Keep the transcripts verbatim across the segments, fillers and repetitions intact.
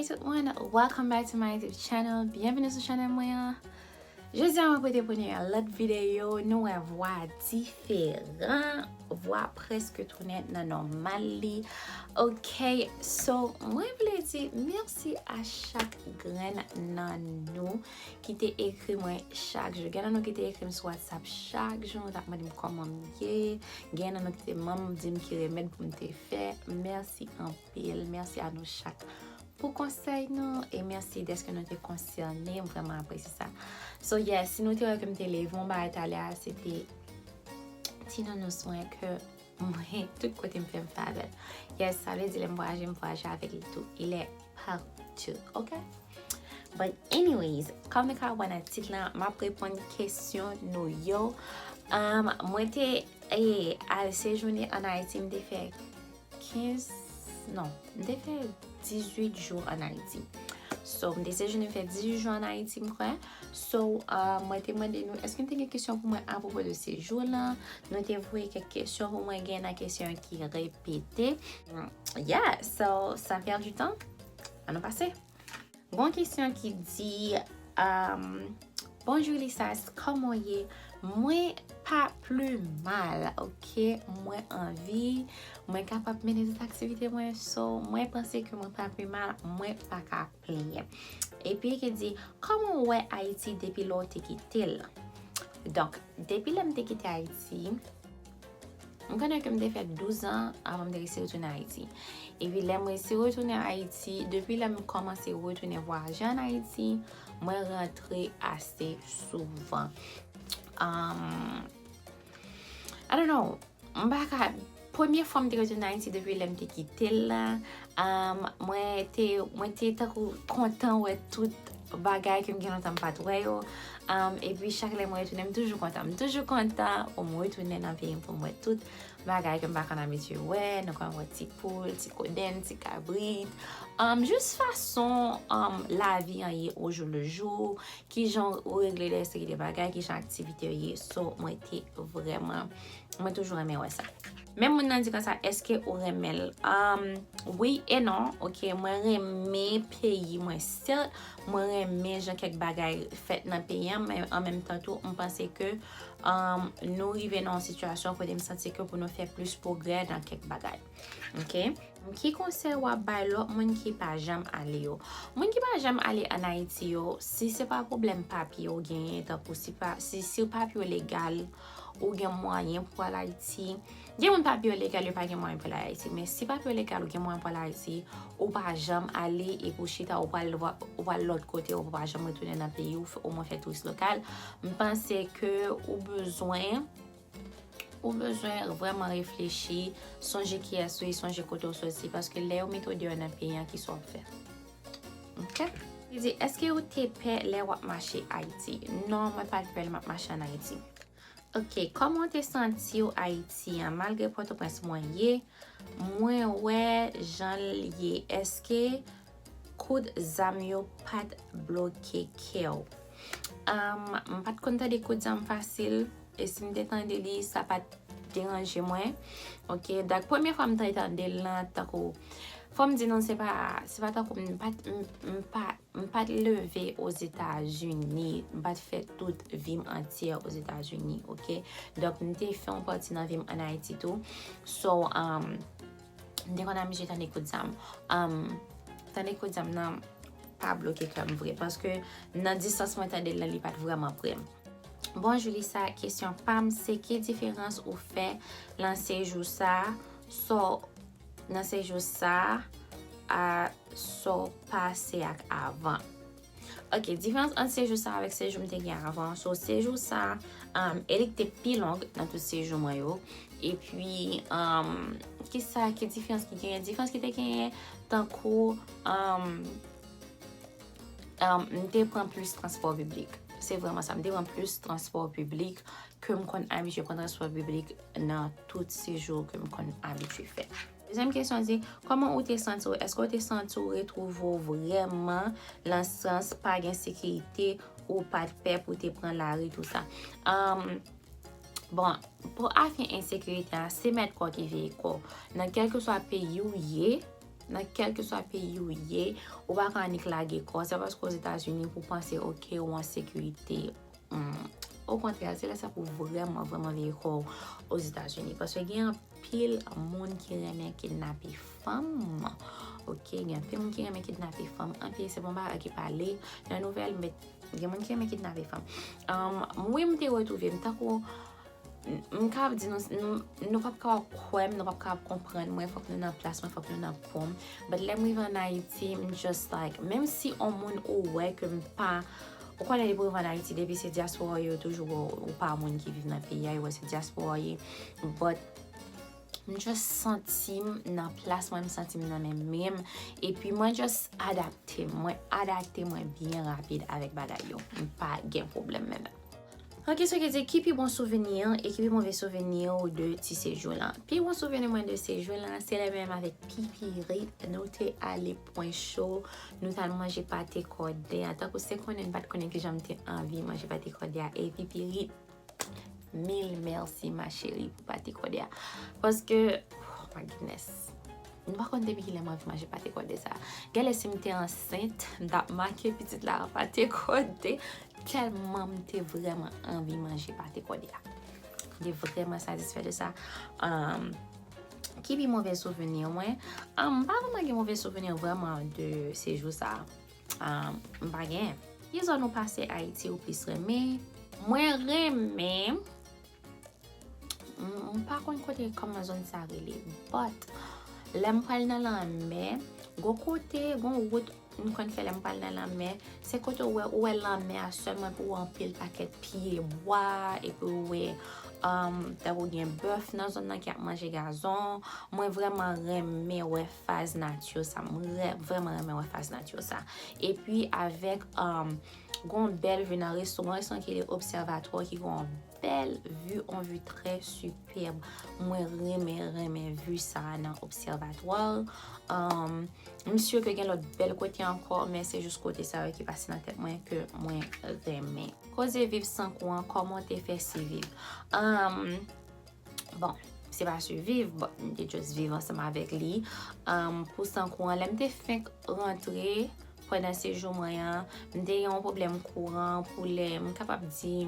Tout moun, welcome back to my YouTube channel. Byenveni sou chanèl mwen an. Jodi a mwen pote pou nou yon lòt videyo. Nou wè vwa diferan, vwa prèske tounen nan nòmal li. Ok, so mwen vle di mèsi a chak grenn nan nou ki te ekri mwen chak jou. Gen nan nou ki te ekri m sou WhatsApp chak jou, nou t ap mande m kòman m ye. Gen nan nou ki te manm di m ki remèd pou m te fè. Mèsi anpil. Mèsi a nou chak pou konsèy nou e mèsi dèske nou te konsène. M vrèman apresye sa. So yes, si nou te wè ke m te leve yon bagay talè a, se te ti nounous mwen ke mwen, tout kote m fè m fè avè l. Yes, sa vle di lè m vwayaje, m vwayaje avèk li tou. Il est partout, ok? But anyways, kòm nou ka wè nan tit lan, m ap reponn kesyon nou yo. Um, mwen te eh, al sejounen ann Ayiti, m te fè kenz, non, m te fè dizuit jou ann Ayiti. So, m te sejounen fè dizuit jou ann Ayiti, m kwè. So, uh, mwen te mande nou, èske n te gen kesyon pou mwen apwopo de sejou lan? Nou te voye kèk kesyon pou mwen, gen nan kesyon ki repete. Yeah, so, san pèdi tan, ann nou pase. Gon kesyon ki di, um, Bonjou Lisas, kòman w ye? Mwen pa pli mal, ok? Mwen anvi, mwen kapab mennen tout aktivite mwen, so mwen panse ke mwen pa pli mal, mwen pa ka plenyen. Epi ki di, kòman w wè Ayiti depi lè w te kite l? Donk, depi lè m te kite Ayiti, m konnen ke m te fè douz an avan m te resi retounen Ayiti. Epi lè m resi retounen Ayiti, depi lè m kòmanse retounen vwayaje ann Ayiti, mwen rantre ase souvan. Um, I don't know. M pa ka, premye fwa m te retounen Ayiti depi lè m te kite l la, um, mwen te, mwen te tankou kontan wè tout bagay ke m gen lontan m pa t wè yo. Um, epi chak lè mwen retounen, m toujou kontan. M toujou kontan pou m retounen nan peyi m, pou m wè tout bagay ke m pa konn abitye wè. Nou konn wè ti poul, ti kodenn, ti kabrit. Um, jis fason, um, lavi an ye au jour le jour, kijan ou regle de seri de bagay, kijan aktivite yo ye. So, mwen te vrèman, mwen toujou renmen wè sa. Men moun nan di konsa, èske ou renmen l? Um, wi e non, ok, mwen renmen peyi mwen, sèt, mwen renmen jan kèk bagay fèt nan peyi an, men an menm tan tou, m panse ke, um, nou rive nan yon sitiyasyon kote m santi ke pou nou fè plis pwogrè nan kèk bagay. Ok? Ki konsèy w ap bay lòt moun ki pa janm ale yo? Moun ki pa janm ale ann Ayiti yo, si se pa pwoblèm papye ou genyen, tankou si pa, si, si papye w legal, ou gen mwayen pou al Ayiti. Gen moun papye yo legal, yo pa gen mwayen pou al Ayiti. Men si papye w legal, ou gen mwayen pou al Ayiti, ou pa janm ale, epi w chita, ou pral, ou pral lòt kote, ou pa janm retounen nan peyi w, omwen fè touris lokal. M panse ke ou bezwen, ou bezwen vrèman reflechi, sonje kiyès ou ye, sonje kote w soti, paske lè yo mete w deyò nan peyi an, kisa w ap fè? Ok? Li di, èske ou te pè lè w ap mache Ayiti? Non, mwen pa t pè lè m ap mache ann Ayiti. Ok, kòman w te santi w Ayiti an? Malgre Pòtoprens mwen ye, mwen wè jan l ye. Èske kout zam yo pa t bloke kè w? Um, m pa t konn tande kout zam fasil, e si m te tande li, sa pa t deranje mwen. Ok, donk premye fwa m te tande l lan, tankou, fò m di nou, se pa, se pa tankou m pa t, m, m pa, m pa t leve Ozetazini, m pa t fè tout vi m antyè Ozetazini, ok? Donk, m te fè yon pati nan vi m ann Ayiti tou. So, um, m te konn abitye tande kout zam. Um, tande kout zam nan pa bloke kè m vre, paske nan distans mwen tande l lan, li pa t vrèman pre m. Bonjou Lisa, kesyon pa m se ki diferans ou fè lan sejou sa, sa w, nan sejou sa a sa w pase ak avan? Ok, diferans ant sejou sa avèk sejou m te gen avan. So, sejou sa, um, e li ki te pi long nan tout sejou mwen yo. Epi, um, kisa, ki diferans ki genyen? Diferans ki te genyen, tankou, um, um, m te pran plis transpò piblik. Se vrèman sa, m te pran plis transpò piblik ke m konn abitye pran transpò piblik nan tout sejou ke m konn abitye fè. Dezyèm kesyon di, kòman ou te santi w? Èske w te santi w retwouve w vrèman, nan sans pa gen sekirite, ou pa t pè pou w te pran lari, tou sa? Um, bon, pou afè ensekirite a, se mèt kò ki veye kò. Nan kèlkeswa peyi w ye, nan kèlkeswa peyi ou ye, ou pa ka annik lage kò w. Se pa paske Ozetazini pou w panse, ok, ou an sekirite. Hmm. Okontrè, se lè sa pou w vrèman, vrèman veye kò w Ozetazini. Paske gen anpil moun ki renmen kidnape fanm. Ok, gen anpil moun ki renmen kidnape fanm. Anpil, se bon bagay ki pale nan nouvèl, men gen moun ki renmen kidnape fanm. Um, wi, m te retwouve m tankou, m kapab di nou, nou, nou p ap kapab kwè m, nou p ap kapab konprann mwen, fòk nou nan plas mwen, fòk nou nan po m. But lè m rive ann Ayiti, m just like, menm si on moun ou wè ke m pa, ou konnen depi w rive ann Ayiti, depi se dyaspora yo toujou wè w, ou pa moun ki viv nan peyi a, yo wè se dyaspora w ye. But m just santi m nan plas mwen, m santi m nan men men m. Epi mwen just adapte m. Mwen adapte mwen byen rapid avèk bagay yo. M pa gen pwoblèm menm. Ok, so ki di, ki pi bon souvni e ki pi move souvni ou de ti sejou lan? Pi bon souvni mwen de sejou lan, se lè menm avèk Pipirit, nou te ale pwen cho, nou t al manje pate kòde a. Tankou se konnen m pa t konnen kijan m te anvi manje pate kòde a. E Pipirit, mil mèsi, ma chérie, pou pate kòde a. Paske, oh my goodness. M pa konn depi kilè m anvi manje pate kòde sa. Genlè si m te ansent, m t ap make pitit la pate kòde. Tèlman m te vrèman anvi manje pate kòde a. M te vrèman satisfè de sa. Um, ki pi move souvni mwen? Um, m pa vrèman gen move souvni vrèman de sejou sa. Um, m pa gen. Ki zòn ou pase Ayiti ou plis renmen? Mwen renmen M, m pa konn kote kòman zòn sa rele, but lè m pral nan lanmè, gon kote, gon wout m konn fè lè m pral nan lanmè, se kote ou wè, ou wè lanmè a sèlman, epi ou wè anpil pakèt pye bwa, epi ou wè, um, tankou gen bèf nan zòn nan ki ap manje gazon. Mwen vrèman renmen wè faz nati sa, mwen vrèman renmen wè faz nati sa. Epi avèk, um, gon bèl vi nan restoran, restoran ki rele Observatoire, ki gon bèl vi, on vi trè sipèb. Mwen renmen, renmen vi sa a nan Observatoire. Um, m si ke gen lòt bèl kote ankò, men se jis kote sa yo ki pase nan tèt mwen ke mwen renmen. Koze viv san kouran, kòman w te fè siviv? Um, bon, se pa siviv, bon, m te just viv ansanm avèk li. Um, pou san kouran, lè m te fenk rantre pandan sejou mwen an, m te gen yon pwoblèm kouran pou lè, m kapab di,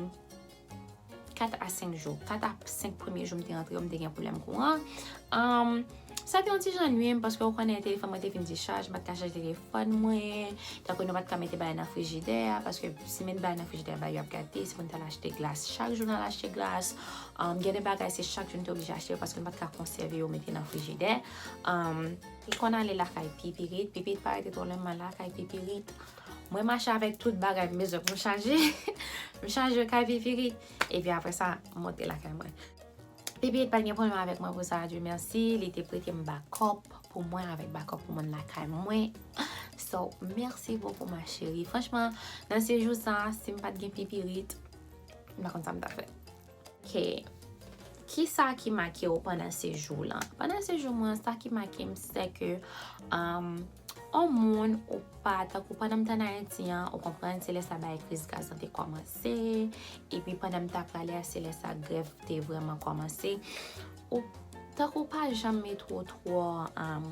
kat a senk jou. Kat a senk premye jou m te rantre yo, m te gen pwoblèm kouran. Um, sa te yon ti jan nui m, paske ou konnen telefòn mwen te fin dichaj, m pa t ka chaje telefòn mwen. Tankou nou pa t ka mete bagay nan frijidè a, paske si met bagay nan frijidè a, bagay yo ap gate, se pou n t al achte glas. Chak jou n al achte glas. Um, gen de bagay se chak jou n te oblije achte yo, paske n pa t ka konsève yo mete nan frijidè. Um, li konn ale lakay Pipirit, Pipirit pa rete twò lwen, m al lakay Pipirit. Mwen mache avèk tout bagay m bezwen pou m chaje. M chaje yo kay Pipirit. Epi apre sa, m monte lakay mwen. Pipirit pa t gen pwoblèm avèk mwen pou sa, Dieu merci. Li te prete m bakòp pou mwen avèk bakòp pou moun lakay mwen. So, mèsi bokou, ma chérie. Franchman, nan sejou sa, si m pa t gen Pipirit, m pa konn sa m t ap fè. Ok. Kisa ki make w pandan sejou lan? Pandan sejou mwen, sa ki make m, se ke, um, on moun ou pa, tankou pandan m t ann Ayiti an, ou konprann, se lè sa bagay kriz gaz lan te kòmanse, epi pandan m t ap prale a, se lè sa grèv te vrèman kòmanse. Ou, tankou w pa janm met ou twò, um,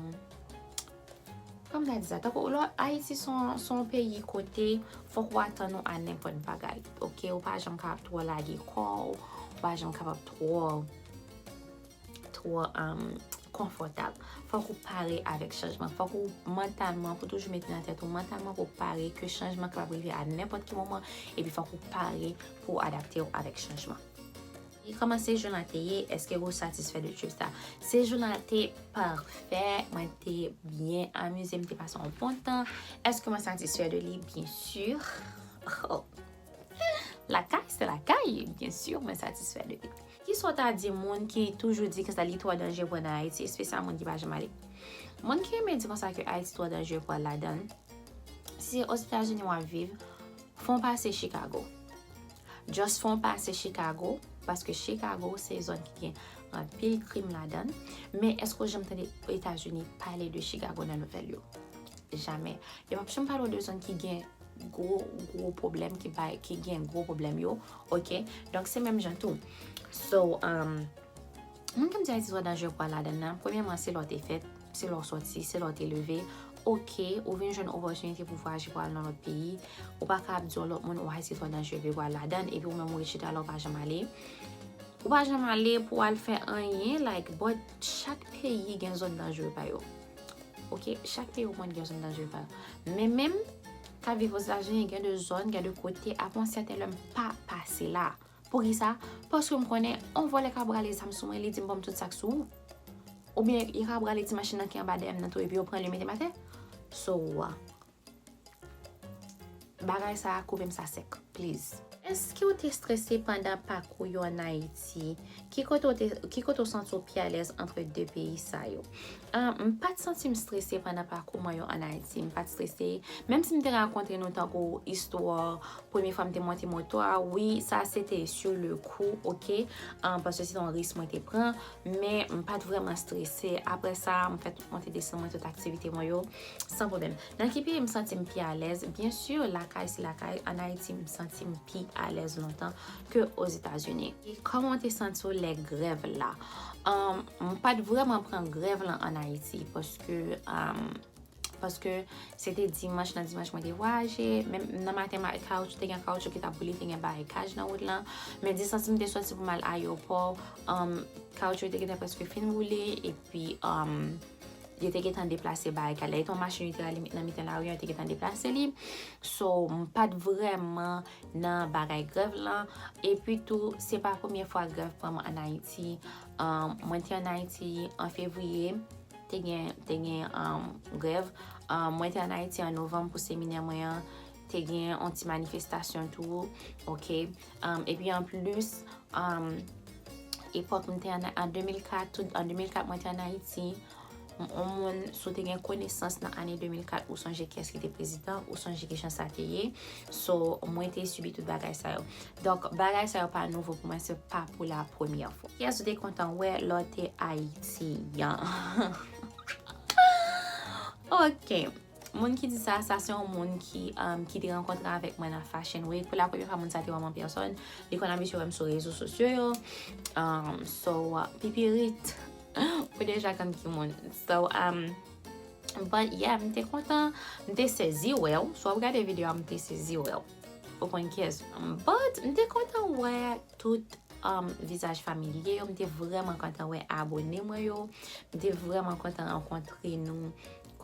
kòm ta di sa, tankou lò, Ayiti se yon, se yon peyi kote fòk ou atann ou a nenpòt bagay, ok? Ou pa janm kapab twò lage kò w, ou pa janm kapab twò, twò, um, konfòtab. Fòk ou pare avèk chanjman. Fòk ou mantalman, pou toujou mete nan tèt ou, mantalman pou w pare ke chanjman kapab rive a nenpòt ki moman, epi fòk ou pare pou w adapte w avèk chanjman. E kòman sejou lan te ye? Èske ou satisfè de trip sa? Sejou lan te pafè, mwen te byen amize, m te pase yon bon tan. Èske mwen satisfè de li? Byen si. Oh. Lakay, se lakay, byen si, mwen satisfè de li. Kisa w ta di moun ki toujou di konsa li twò danjere pou ann Ayiti, espesyal moun ki pa janm ale? Moun ki renmen di konsa ke Ayiti twò danjere pou al ladan l, si se Ozetazini w ap viv, fè w pase Chicago. Just fè w pase Chicago, paske Chicago se zòn ki gen anpil krim ladan l. Men èske w janm tande Etazini pale de Chicago nan nouvèl yo? Jamè. Yo p ap janm pale w de zòn ki gen gwo, gwo pwoblèm, ki bay, ki gen gwo pwoblèm yo, ok? Donk, se menm jan tou. So, um, moun ki di Ayiti twò danjere pou al ladan l nan, premyèman, se lè w te fèt. se lè w sòti, se lè w te leve. Oke, ou vin jwenn opòtinite pou vwayaje, pou al nan lòt peyi. Ou pa ka ap di yon lòt moun, w Ayiti twò danjere, epi w al ladan l, epi ou menm ou ret chita la, ou pa janm ale. Ou pa janm ale pou w al fè anyen, like, but chak peyi gen zòn danjere pa yo. Oke, chak peyi ou konn gen zòn danjere pa yo. Men menm, k ap viv Ozetazini, gen de zòn, gen de kote, apre yon sèten lè m pa pase la. Poukisa? Paske m konnen, yon vòlè ka brale zam sou mwen, li di m ban m tout sa k sou ou. Oubyen, li ka brale ti machin nan ki anba dèyè m nan tou, epi yo pran l, yo mete m atè. So, bagay sa a, koupe m sa sèk, please. Èske w te strese pandan pakou w ann Ayiti? Ki kote w te, ki kote w santi w pi alèz ant de peyi sa yo? Ah, m pa t santi m strese pandan pakou mwen yo ann Ayiti. M pa t strese. Menm si m te rakonte nou tankou istwa premye fwa m te monte moto a, wi, sa se te sur le coup, oke? Ah, paske se te yon risk mwen te pran, men m pa t vrèman strese. Apre sa, m fè tout monte desann mwen, tout aktivite mwen yo, san pwoblèm. Nan ki peyi m santi m pi alèz? Byen si, lakay se lakay. Ann Ayiti, m santi m pi alèz lontan ke Ozetazini. E kòman w te santi w lè grèv la? Um, m pa t vrèman pran grèv lan ann Ayiti, paske, um, paske se te dimanch, nan dimanch mwen te vwayaje, menm nan maten, ma-, kawotchou, te gen kawotchou ki t ap boule, te gen barikaj nan wout lan. Men distans m te sòti pou m al ayewopò, um, kawotchou te gentan prèske fin boule, epi, um, yo te gentan deplase barikad la. E te yon machin yo te rale nan mitan lari an, yo te gentan deplase li. So, m pa t vrèman nan bagay grèv lan. Epi tou, se pa premye fwa grèv pran m ann Ayiti. Um, mwen te ann Ayiti an fevriye, te gen, te gen, um, grèv. Um, mwen te ann Ayiti an novanm pou seminè mwen an, te gen yon ti manifestasyon tou, oke. Um, epi anplis, um, epòk m te ann, an de mil kat, tout, an de mil kat, mwen te ann Ayiti, m, yon moun, si w te gen konesans nan ane de mil kat, ou sonje kiyès ki te prezidan, ou sonje kijan sa te ye. So, mwen te sibi tout bagay sa yo. Donk, bagay sa yo pa nouvo pou mwen, se pa pou la premyè fwa. Kiyès ou te kontan wè lè w te Ayiti an? Oke. Moun ki di sa, sa se yon moun ki, um, ki te rankontre avèk mwen nan Fashion Week. Pou la premyè fwa, moun sa te wè m an pèsòn. Li konn abitye wè m sou rezo sosyo yo. Um, so, uh, Pipirit, ou deja konn ki moun. So, um, but yeah, m te kontan, m te sezi wè w. Si w ap gade videyo a, m te sezi wè w. Ou konn kiyès. But m te kontan wè tout, um, vizaj familye yo. M te vrèman kontan wè abone mwen yo. M te vrèman kontan rankontre nou.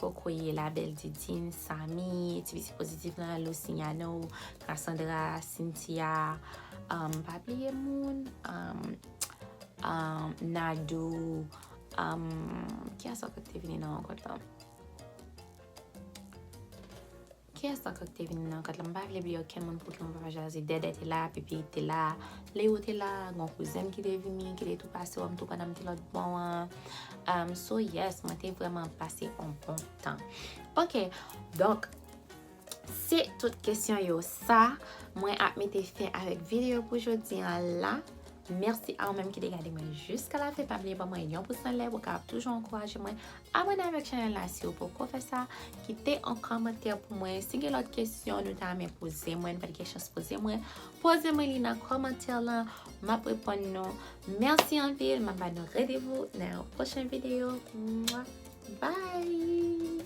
Kokoye, Labèl Didine, Samy, Ti Piti Pozitif lan, Luciano, Cassandra, Cynthia, um, pa bliye moun, um, um, Nadou, um, kiyès ankò ki te vini nan rankont lan? Kiyès ankò ki te vini nan rankont lan? M pa vle bliye okenn moun pou ke mwen pa jaze. Dèdè te la, Pipirit te la, Leo te la, gon kouzen m ki te vini, ki te tou pase wè m tou pandan m te lòt bò an. Um, so yes, mwen te vrèman pase yon bon tan. Oke, donk, se tout kesyon yo sa. Mwen ap mete fen avèk videyo pou jodi an la. Mèsi a ou menm ki te gade mwen jiska la fen. Pa bliye ban mwen yon pous anlè pou w kapab toujou ankouraje mwen. Abòne avèk chanèl la si w poko fè sa. Kite yon kòmantè pou mwen. Si gen lòt kesyon nou ta renmen poze mwen, nou pa t gen chans poze mwen, poze mwen li nan kòmantè lan. M ap reponn nou. Mèsi anpil. M ap ba nou randevou nan yon pwochen videyo. Mwa. Bye!